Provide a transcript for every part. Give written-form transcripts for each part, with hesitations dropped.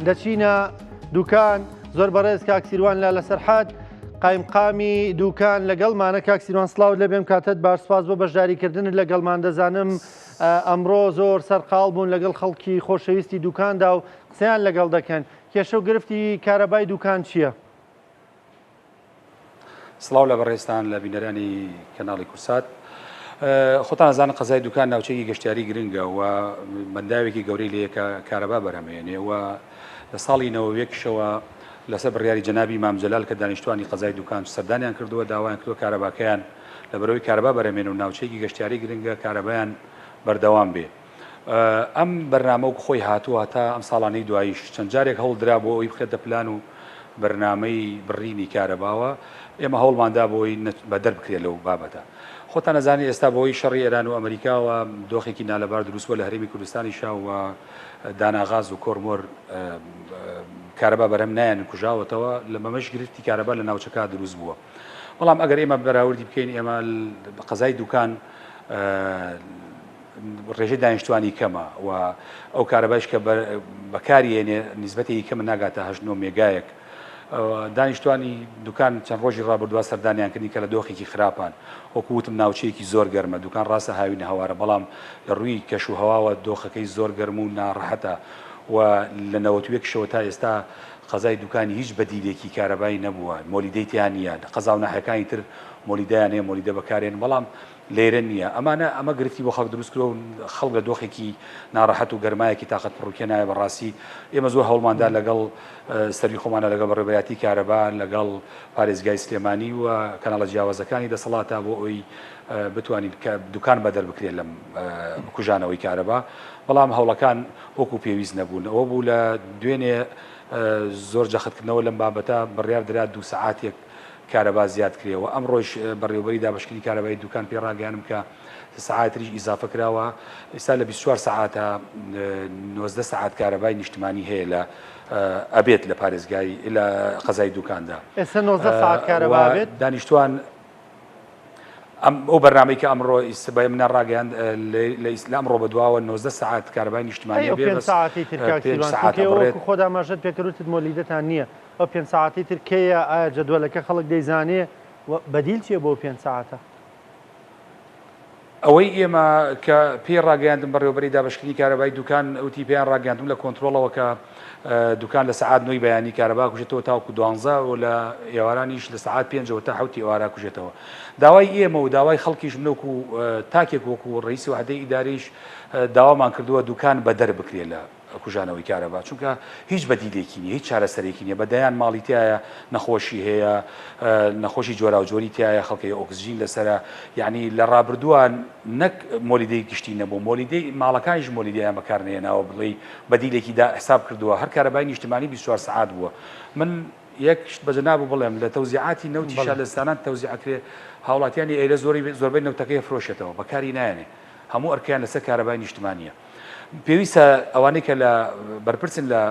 دەچینە دوکان. زۆر بەڕێز کاک سیروان لالە سەرحەد قایمقامی دوکان لەگەڵمانە. کاک سیروان سڵاوت لێبێم، کاتت باش، سپاس بۆ بەشداریکردنت لەگەڵمان. دەزانم ئەمڕۆ زۆر سەرقاڵ بوون لەگەڵ خەڵکی خۆشەویستی دوکاندا و قسەیان لەگەڵ دەکەن. کێشە و گرفتی کارەبای دوکان چییە؟ سڵاو لە بەڕێزتان لە بینەرانی کەناڵی کورسات. خۆتان ئەزانن قەزای دوکان ناوچەیەکی گەشتیاری گرنگە و بەنداوێکی گەورەی لێیە کە کارەبا بەرهەمێنێ و لە ساڵی 91شەوە لەسەر بڕیاری جەنابی مام جەلال کە دانیشتوانی قەزای دوکان سەردانیان کردووە داوایان کردووە کارەباکەیان لەبەرئەوەی کارەبا بەرهەمێنە و ناوچەیەکی گەشتیاری گرنگە کارەبایان بەردەوام بێ. ئەم بەرنامە وەک خۆی هاتووە هەتا ئەم ساڵانەی دواییش چەند جارێک هەوڵ درا بۆ ئەوەی بخرێتە پلان و بەرنامەی بڕینی کارەباوە، ئێمە هەوڵمان دا بۆ ئەوەی بەدەر بکرێت لەو بابەتە. خۆتان ئەزانن ئێستا بەهۆی شەڕی ئێران و ئەمریکاوە دۆخێکی نالەبار دروست بووە لە هەرێمی کوردستانیشا و داناغاز و کۆرمۆر کارەبا بەرهەم نایەنن کوژاوەتەوە، لە بەمەش گرفتی کارەبا لە ناوچەکە دروست بووە. بەڵام ئەگەر ئێمە بەراوردی بکەین ئێمە قەزای دوکان ڕێژەی دانیشتوانی کەمە و ئەو کارەبایش کە بەکاری هێنێ نیسبەتێکی کەمە ناگاتە هەشت نۆ مێگایەک. دانیشتوانی دوکان چەند ڕۆژی ڕابردووە سەردانیان کردین کە لە دۆخێکی خراپان. وەکو وتم ناوچەیەکی زۆر گەرمە، دوکان ڕاستە هاوینە هەوارە بەڵام لە ڕووی کەش و هەواوە دۆخەکەی زۆر گەرم و ناڕەحەتە و لە 91 شەوە تا ئێستا قەزای دوکانی هیچ بەدیلێکی کارەبایی نەبووە، مۆلیدەی تیا نییە، قەزا و ناحیەکانی تر مۆلیدەیان هەیە مۆلیدە بەکارێن بەڵام لێرە نییە. ئەمانە ئەمە گرفتی بۆ خەڵک دروست کردوە و خەڵک لە دۆخێکی ناڕەحەت و گەرمایەکی تاقەت پڕوکێنایە. بەڕاستی ئێمە زۆر هەوڵمان دا لەگەڵ سەروی خۆمانە لەگەڵ بەڕێوەبەرایەتی کارەبا لەگەڵ پارێزگای سلێمانی و کەناڵە جیاوازەکانی دەسەڵاتە بۆ ئەوی بتوانین کە دوکان بەدەر بکرێت لەم کوژانەوەی کارەبا، بەڵام هەوڵەکان وەکو پێویست نەبوون. ئەوە بوو لە دوێنێ زۆر جەختکردنەوە لەم بابەتە بڕیار درا دوو سەعاتێک کارەبا زیاد کرێ و ئەمڕۆیش بەڕێوەبەری دابەشکردنی کارەبای دوکان پێی ڕاگەیانم کە سەعات تریش ئیزافە کراوە ئیستا لە 24 سەعاتە 19 سەعات کارەبای نیشتمانی هەیە لە ئەبێت لە پارێزگای لە قەزای دوکاندا. ئێستا 19 سەعات کارەبا ئەبێت؟ دانیشتوان ئەم ئەو بەرنامەی کە ئەمڕۆ بە منە ڕاگەیاند لە ئەمڕۆ بەدواوە 19 سەعات کارەبای نیشتمانی ئەو بێ پێنج بەس سەعاتی تر کاک پێنج سیروان سەعات چونکە ئێوە ئەبڕێت. وەکو خۆت ئاماژەت پێکرد وتت مۆلیدەتان نییە ئەو پێنج سەعاتەی تر کەیە؟ ئایا جەدوەلەکە خەڵک دەیزانێ و بەدیل چیە بۆ ئەو پێنج سەعاتە؟ ئەوەی ئێمە کە پێی ڕاگەیاندم بەڕێوەبەری دابەشکردنی کارەبای دوکان وتی پێیان ڕاگەیاندم لە کۆنترۆڵەوە کە دوکان لە سەعات نۆی بەیانی کارەبا کوژێتەوە تاوەکو دوانزە و لە ئێوارانیش لە سەعات پێنجەوە تا حەوتی ئێوارە کوژێتەوە. داوای ئێمە و داوای خەڵکیش من وەکو تاکێک وەکو ڕەئیسی وحدەی ئیداریش داوامان کردووە دوکان بەدەر بکرێت لە کوژانەوەی کارەبا چونکە هیچ بەدیلێکی نیە هیچ چارەسەرێکی نیە بە دەیان ماڵی تایە نەخۆشی هەیە نەخۆشی جۆراوجۆری تایە خەڵکی ئۆکسجین لەسەرە یعنی لە ڕابردووە نەک مۆلیدەی گشتی نەبوو مۆلیدەی ماڵەکانیش مۆلیدەیان بەکارنەهێناوە بڵێی بەدیلێکی دا حساب کردووە هەر کارەبای نیشتمانی 24 سەعات بووە من یەک شت بە جەنابو بڵێم لە تەوزیعاتی نەوتیشا لە زستانان تەوزیع ئەکرێ هاوڵاتیانی ئێرە زۆری زۆربەی نەوتەکەی ئەفرۆشێتەوە بەکاری نایەنێ هەموو ئەرکەیان لەسەر کارەبای نیشتمانیە پێویستە ئەوانەی کە لە بەرپرسن لە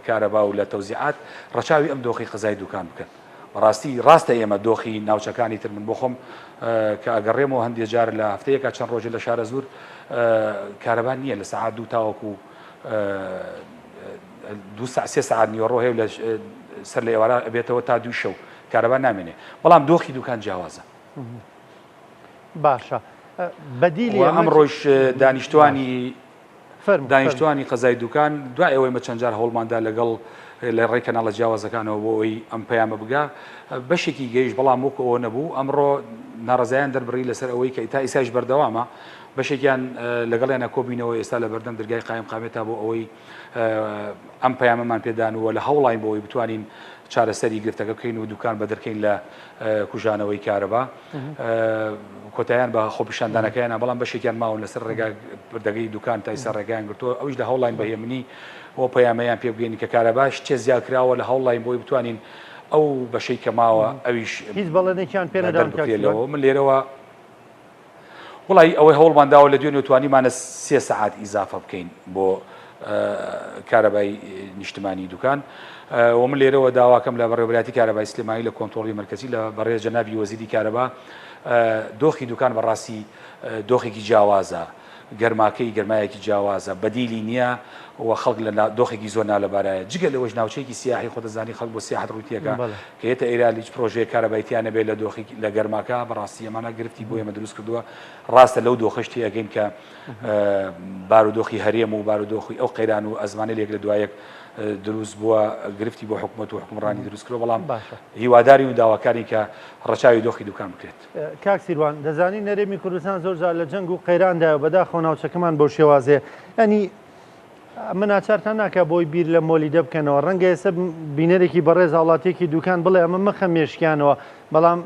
کارەبا و لە تەوزیعات ڕەچاوی ئەم دۆخی قەزای دوکان بکەن بەڕاستی ڕاستە ئێمە دۆخی ناوچەکانی تر من بۆ خۆم کە ئەگەڕێمەوە هەندێ جار لە هەفتەیەکا چەند ڕۆژێ لە شارەزوور کارەبا نییە لە سەعات دوو تاوەکو دوو سەعات سێ سەعات نیوەڕۆ هەیە و لە سەر لە ئێوارە ئەبێتەوە تا دوو شەو کارەبا نامێنێ بەڵام دۆخی دوکان جیاوازە. باشە بەدیلی و ئەمە ئەمڕۆیش دانیشتوانی فەرموو فەرموو. دانیشتوانی قەزای دوکان دوای ئەوەی مە چەند جار هەوڵماندا لەگەڵ لە ڕێی کەناڵە جیاوازەکانەوە بۆ ئەوەی ئەم پەیامە بگا بەشێکی گەیشت بەڵام وەکو ئەوە نەبوو ئەمڕۆ ناڕەزایان دەربڕی لەسەر ئەوەی کە تا ئیسایش بەردەوامە بەشێکیان لەگەڵیانە کۆبینەوە ئێستا لە بەردەم درگای قایم قامێتا بۆ ئەوەی ئەم پەیامەمان پێدان و لە هەوڵاین بۆ ئەوەی بتوانین چارەسەری گرفتەکە بکەین و دوکان بەدەرکەین لە کوژانەوەی کارەبا کۆتایان بە خۆپیشاندانەکەیانە بەڵام بەشێکیان ماون لەسەر ڕێگا پردەکەی دوکان تا ئیستا ڕێگایان گرتووە ئەویش لە هەوڵاین بە هێمنی ئەو پەیامەیان پێ بگەین کە کارەباش چێ زیاد کراوە لە هەوڵاین بۆی بتوانین ئەو بەشەی کە ماوە ئەویش هیچ بەڵێنێکیان پێ بەدەر نەدان کاک سیروان؟ بکرێتەوە من لێرەوە وەڵایی ئەوەی هەوڵمان داوە لە دوێنێ توانیمانە سێ سەعات ئیزافە بکەین بۆ کارەبای نیشتمانی دوکان و من لێرەوە داواکەم لە بەڕێوەبەرایەتی کارەبای سلێمانی لە کۆنترۆڵی مەرکەزی لە بەڕێز جەنابی وەزیری کارەبا دۆخی دوکان بەڕاستی دۆخێکی جیاوازە. گەرماکەی گەرمایەکی جیاوازە، بەدیلی نییە و خەڵک لە دۆخێکی زۆر نالەبارایە. جگە لەوەش ناوچەیەکی سیاحی خۆت دەزانی خەڵک بۆ سیاحەت ڕووی تێکا کە یەتە ئێران هیچ پرۆژەیەک کارەبای تیا نەبێت لە دۆخی لە گەرماکە بەڕاستی ئەمانە گرفتی بۆ ئێمە دروست کردووە. ڕاستە لەو دۆخەش تێئەگەین کە بارودۆخی هەرێم و بارودۆخی ئەو قەیران و ئەزمانەی لە یەک لە دوای یەک دروست بووە گرفتی بۆ حکومەت و حکومڕانی دروست کردووە بەڵام هیوادارین و داواکارین کە ڕەچاوی دۆخی دوکان بکرێت. کاک سیروان دەزانین هەرێمی کوردستان زۆر جار لە جەنگ و قەیراندایە و بەداخەوە ناوچەکەمان بەو شێوازەیە ینی ئەمە ناچارتان ناکە بۆی بیر لە مۆلیدە بکەنەوە ڕەنگە ئێستا بینەرێکی بەڕێز هاوڵاتیەکی دوکان بڵێ ئەمە مەخە مێشکیانەوە بەڵام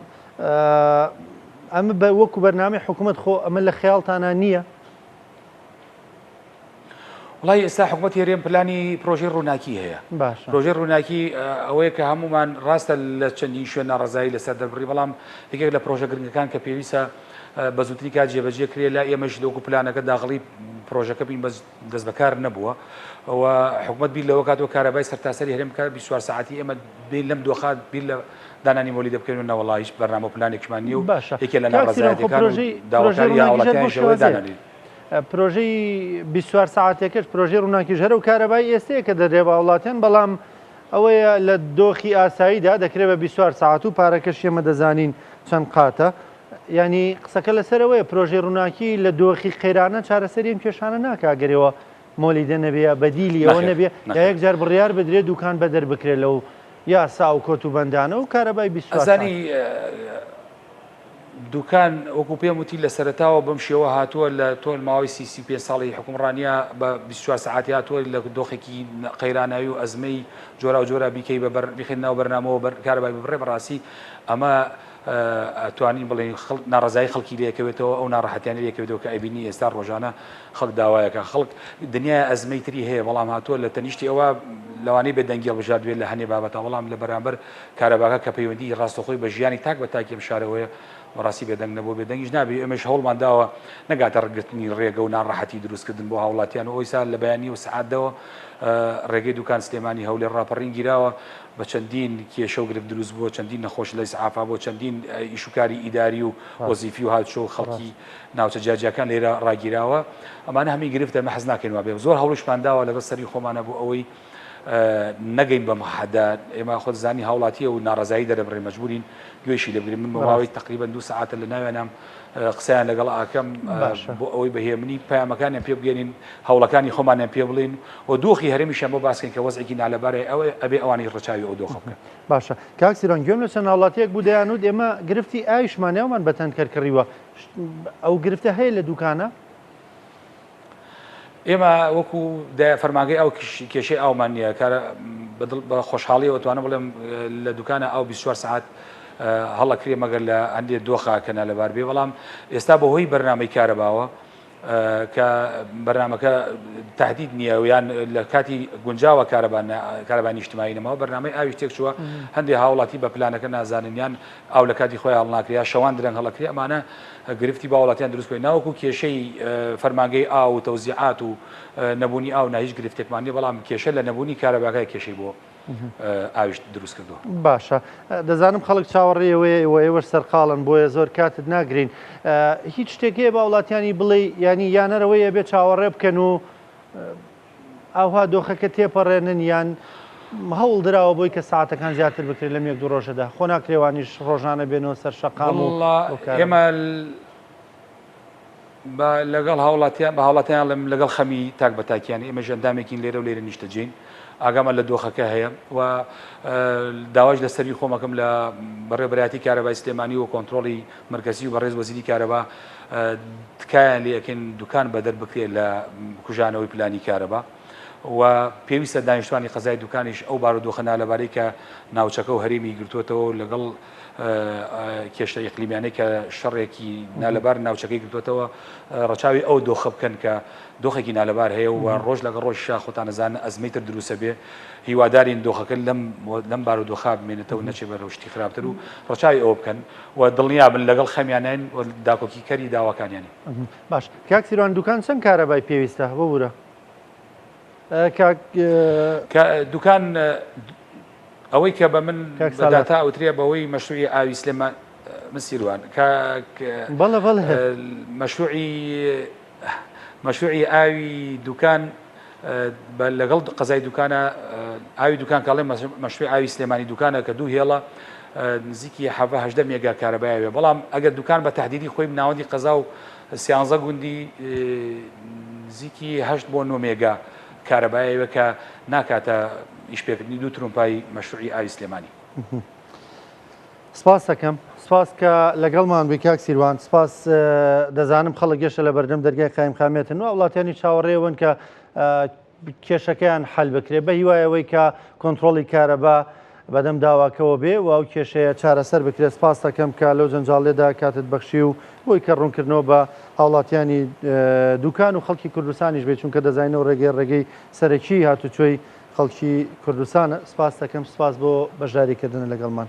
ئەمە بە وەکو بەرنامەی حکوومەت خۆ ئەمە لە خەیاڵتانە نییە؟ وڵی ئێستا حکوومەتی هەرێم پلانی پرۆژەی ڕووناکی هەیە باشە پرۆژەی ڕووناکی ئەوەیە کە هەمومان ڕاستە لە چەندین شوێن ناڕەزایی لەسەر دەربڕی بەڵام یەکێک لە پرۆژە گرنگەکان کە پێویستە بە زووترین کات جێبەجێ کرێ لا ئێمەش لەوەکو پلانەکە داغڵی پرۆژەکە بین بەس دەست بەکار نەبووە و حکومەت بیر لەوە کاتەوە کارەبای سەرتاسەری هەرێم بکات 24 سەعاتی ئێمە بین لەم دۆخە بیر لە دانانی مۆلیدە بکەین و نەوەڵا هیچ بەرنامە و پلانێکیشمان نییە و باشە یەکێ لە کاک سیروان خۆ ناڕەزایەتیەکان و پرۆژەی پرۆژەی داواکاری ڕووناکیش هەر بەو هاوڵاتیانیش ئەوەیە شێوازەیە دانانی پرۆژەی 24 سەعاتەکەش پرۆژەی ڕووناکیش هەر ئەو کارەبای ئێستەیە کە دەدرێ بە هاوڵاتیان بەڵام ئەوەیە لە دۆخی ئاساییدا دەکرێ بە 24 سەعات و پارەکەش ئێمە دەزانین چەند قاتە یانی قسەکە لەسەر ئەوەیە پرۆژەی ڕووناکی لە دۆخی قەیرانە چارەسەری ئەم کێشانە ناکا گەر ئێوە مۆلیدە نەبێ یا بەدیلی ئەوە نەخێر نەبێ یا نەخێر. یەک جار بڕیار بدرێ دوکان بەدەر بکرێ لەو یاسا و کۆت و بەندانە و کارەبای 24 سەعات. ئەزانی دوکان وەکو پێم وتی لە سەرەتاوە بەم شێوە هاتووە لە تۆ ماوەی سی 35 ساڵی حکومڕانیە بە 24 سەعاتی هاتووە لە دۆخێکی قەیراناوی و ئەزمەی جۆرا و جۆرا بیکەی بە بەر بیخەین ناو بەرنامەوە بەر کارەبای ببڕێ بەڕاستی ئەمە ئەتوانین بڵێین خەڵک ناڕەزایی خەڵکی لێکەوێتەوە ئەو ناڕەحەتیانە لێکەوێتەوە کە ئەبینی ئێستا ڕۆژانە خەڵک داوایەکە خەڵک دنیای ئەزمەی تری هەیە بەڵام هاتووە لە تەنیشتی ئەوە لەوانەیە بێ دەنگی هەڵبژاردبێت لە هەنێ بابەتە بەڵام لە بەرامبەر کارەباکە کە پەیوەندی ڕاستەخۆی بە ژیانی تاک بە تاکی ئەم شارەوەیە بەڕاستی بێدەنگ نەبوو بێدەنگیش نابێ ئێمەش هەوڵمان داوە نەگاتە ڕگرتنی ڕێگە و ناڕەحەتی دروستکردن بۆ هاوڵاتیان و ئەویسا لە بەیانی و سەعات دەوە ڕێگەی دوکان سلێمانی هەولێر ڕاپەڕین گیراوە بە چەندین کێشە و گرفت دروست بووە، چەندین نەخۆش لە ئیسعافا بووە، چەندین ئیش و کاری ئیداری و وەزیفی و هاتوچۆ و خەڵکی ناوچە جیاجیاکان لێرە ڕاگیراوە. ئەمانە هەمووی گرفتە، ئێمە حەز ناکەین وا بێ. زۆر هەوڵیشمان داوە لەگەڵ سەری خۆمانە بۆ ئەوەی نەگەین بەم حەدە. ئێمە خۆت زانی هاوڵاتییە و ناڕەزایی دەرەبڕین، مەجبوورین گوێیشی لێ بگرین. من بە ماوەی تەقریبەن دوو سەعاتە لە ناویانام قسەیان لەگەڵ ئاکەم بۆ ئەوەی بە هێمنی پەیامەکانیان پێ بگەێنین هەوڵەکانی خۆمانیان پێ بڵێین و دۆخی هەرێمیشیان بۆ باسکەین کە وەزعێکی نالەبارە ئەوە ئەبێ ئەوانیش ڕەچاوی ئەو دۆخە بکەن. باشە کاک سیروان گوێم لە چەند هاوڵاتیەک بوو دەیانوت ئێمە گرفتی ئاویشمان هەیە ئەومان بە تەنکەر کڕیوە ئەو گرفتە هەیە لە دوکانە؟ ئێمە وەکو فەرمانگەی ئاو کێشەی ئاومان نییە کارە بە خۆشحاڵیەوە توانم بڵێم لە دوکانە ئاو 24 سەعات هەڵەکرێ مەگەر لە هەندێک دۆخە کە نالەبار بێ بەڵام ئێستا بەهۆی بەرنامەی کارەباوە کە بەرنامەکە تهدید نییە و یان لە کاتی گونجاوە کارەبا کارەبای نیشتمانی نەماوە بەرنامەی ئاویش تێکچووە هەندێک هاوڵاتی بە پلانەکە نازانن یان ئاو لە کاتی خۆی هەڵناکرێ یا شەوان درەنگ هەڵەکرێ ئەمانە گرفتی بۆ هاوڵاتیان دروست بکەین ناوەکو کێشەی فەرمانگەی ئاو و تەوزیعات و نەبوونی ئاو نا هیچ گرفتێکمان نییە بەڵام کێشە لە نەبوونی کارەباکە کێشەی بۆ ئاویش دروست کردووە. باشە دەزانم خەڵک چاوەڕێی ئەوەیە ئێوە ئێوەش سەرقاڵن بۆیە زۆر کاتت ناگرین هیچ شتێک هەیە بە وڵاتیانی بڵێ ینی یانەرەوەی ئەبێ چاوەڕێ بکەن و ئاوها دۆخەکە تێپەڕێنن یان هەوڵ دراوە بۆی کە ساعتەکان زیاتر بکرێت لەم یەک دوو ڕۆژەدا خۆ ناکرێوانیش ڕۆژانە بێنەوە سەر شەقام و ئێمە بە لەگەڵ هاوڵاتیان بە هاوڵاتیان ئەڵێم لەگەڵ خەمی تاک بە تاکیان ئێمەش ئەندامێکین لێرە و لێرە نیشتەجێین ئاگامان لە دۆخەکە هەیە و داواش لە سەری خۆمەکەم لە بەڕێوەبەرایەتی کارەبای سلێمانی و کۆنترۆڵی مەرکەزی و بەڕێز وەزیری کارەبا تکایان لێ ئەکەین دوکان بەدەر بکرێت لە کوژانەوەی پلانی کارەبا و پێویستە دانیشتوانی قەزای دوکانیش ئەو بارودۆخە نالەبارەی کە ناوچەکە و هەرێمی گرتووەتەوە لەگەڵ کێشە ئیقلیمیانەی کە شەڕێکی نالەبار ناوچەکەی گرتووەتەوە ڕەچاوی ئەو دۆخە بکەن کە دۆخێکی نالەبار هەیە و ڕۆژ لەگەڵ ڕۆژ شا خۆتان ئەزانن ئەزمەی تر دروستە بێ هیوادارین دۆخەکە لەم لەم بارودۆخە بمێنێتەوە نەچێ بەرەو شتی خراپتر و ڕەچاوی ئەوە بکەن و دڵنیا بن لەگەڵ خەمیانین و داکۆکیکەری داواکانیانین. باش کاک سیروان دوکان چەند کارەبای پێویستە ببورە کاک دوکان ئەوەی کە بە من بە داتا ئەوترێ بەوەی مەشروعی ئاوی سلێمان من سیروان کاک بەڵێ بەڵێ مەشروعی مەشروعی ئاوی دوکان لەگەڵ قەزای دوکانە ئاوی دوکان کاڵێ مەشروعی ئاوی سلێمانی دوکانە کە دوو هێڵە نزیکی حەڤە 18 مێگا کارەبایەوێ بەڵام ئەگەر دوکان بە تهدیدی خۆی ناوەندی قەزا و سیانزە گوندی نزیکی هەشت بۆ نۆ مێگا کارەبایەوێ کە ناکاتە ئیشپێکردنی دوو ترومپای مەشروعی ئاوی سلێمانی. سپاست دەکەم سپاس کە لەگەڵمان بووی کاک سیروان سپاس دەزانم خەڵک گەشتە لە بەردەم دەرگای قایمقامیەتن و وڵاتیانی چاوەڕێون کە کێشەکەیان حل بکرێت بە هیوایەوەی کە کۆنتترۆڵی کارەبا بەدەم داواکەوە بێ و ئەو کێشەیە چارەسەر بکرێت سپاس دەکەم کە لەو جەنجاڵێدا کاتت بەخشی و بۆی کە ڕوونکردنەوە بە هاوڵاتیانی دوکان و خەڵکی کوردستانیش بێت چونکە دەزانینەوە ڕێگەی ڕێگەی سەرەکی هاتوچۆی خەڵکی کوردستانە سپاس دەکەم سپاس بۆ بەشداریکردن لەگەڵمان.